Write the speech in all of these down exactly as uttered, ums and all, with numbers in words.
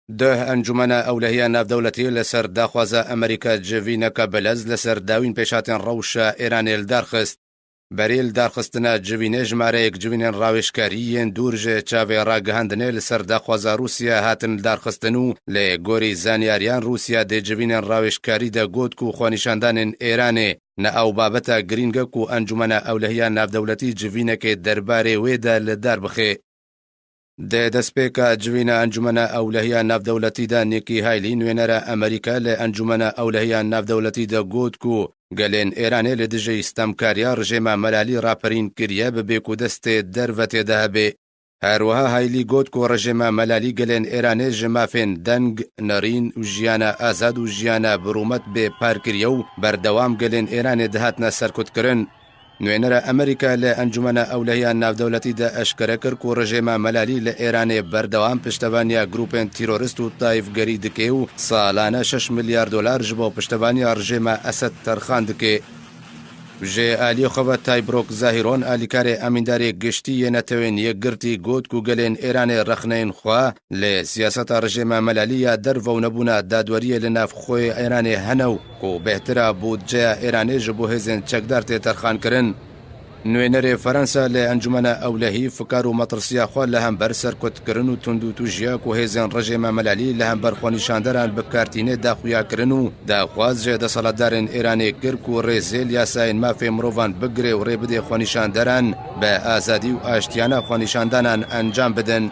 Duh Encûmena Ewlehiya Navdewletî li ser daxwaza Amerîka civîneke bilez li ser dawîn pêşhatên rewşa Îranê li dar xist. Berî li darxistina civînê jimareyek civînên rawêjkarî yên dûr ji çavê ragihandinê li ser daxwaza Rûsya hatin li darxistin û lê gorî zanyariyan Rûsya dê civînên rawêjkarî de got ku xwenîşandanên Êranê ne ew babeta girîng e ku Encûmena Ewlehiya Navdewletî civînekê derbarê wê de li dar bixe. Di destpêka civîna Encûmena Ewlehiya Navdewletî de Nikî Haylî, nûênera Amerîka li Encûmena Ewlehiya Navdewletî de got ku gelên Êranê li dijî stemkariya rejêma Melalî raperîn kiriye, bi bê ku destê derve tê de hebe. Her wiha Haylî got ku rejêma Melalî gelên Êranê ji mafên deng, nerîn û jiyana azad û jiyana bi rûmet bê par kiriye û berdewam gelên Êranê dihatine serkutkirin. Nûênera Amerîka li Encûmena Ewlehiya Navdewletî de eşkere kir ku rejêma Melalî li Êranê berdewam piştevaniya grûpên terorist û tayîfgerî dike û salane şeş milyar dolar ji bo piştevaniya rejêma Esed terxan dike. Ji aliyê xwe ve Taybrok Zahîron, alîkarê emîndarê giştî yê Netewên Yekgirtî, got ku gelên Êranê rexneyên xwe li siyaseta rejêma Melalî ya derve û nebûna dadweriyê li nav xwe Îranê hene û ku bêhtir e budceya Îranê ji bo hêzên çekdar tê terxankirin. Nûênerê Ferensa li Encûmena Ewlehî fikar û metirsiya xwe li hember serkutkirin û tundûtûjiya ku hêzên rejêma Melalî li hember xwenîşanderan bi kar tîne daxuya kirin û daxwaz ji desthilatdarên Îranê kir ku rêzê li yasayên mafê mirovan bigire û rê bide xwenîşanderan bi azadî û aştiyana xwenîşandanan encam bidin.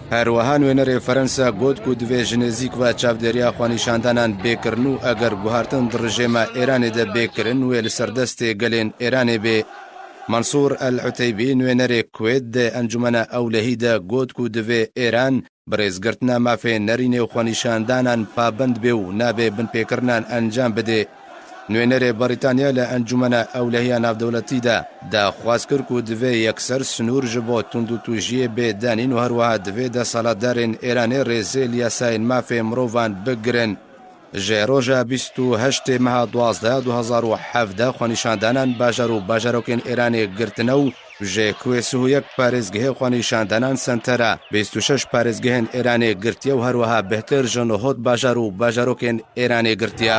Her wiha nûênerê Ferensa got ku divê ji nêzîk ve çavdêriya xwenîşandanan bê kirin û eger guhartin di rejêma Îranê de bê kirin, wê li ser destê gelên Îranê bê. Mansûr El Uteybî, nûênerê Kuwêt di Encûmena Ewlehî de got ku divê Îran bi rêzgirtina mafê nerînê û xwenîşandanan pabend bê û nabê binpêkirinan encam bide. Nûênerê Brîtanya li Encûmena Ewlehiya Navdewletî de daxwaz kir ku divê yekser sinûr ji bo tundûtûjiyê bê danîn û herwiha divê desthilatdarên Îranê rêzê li yasayên mafê mirovan bigirin. Ji roja bîst û heştê meha duwazdeh du hezar û hevdeh xwenîşandanan bajar û bajarokên Îranê girtine û ji ku sih û yek parêzgehê xwenîşandanan Sentera bîst û şeş parêzgehên Îranê girtiye û herwiha bêhtir ji nehod bajar û bajarokên Îranê girtiye.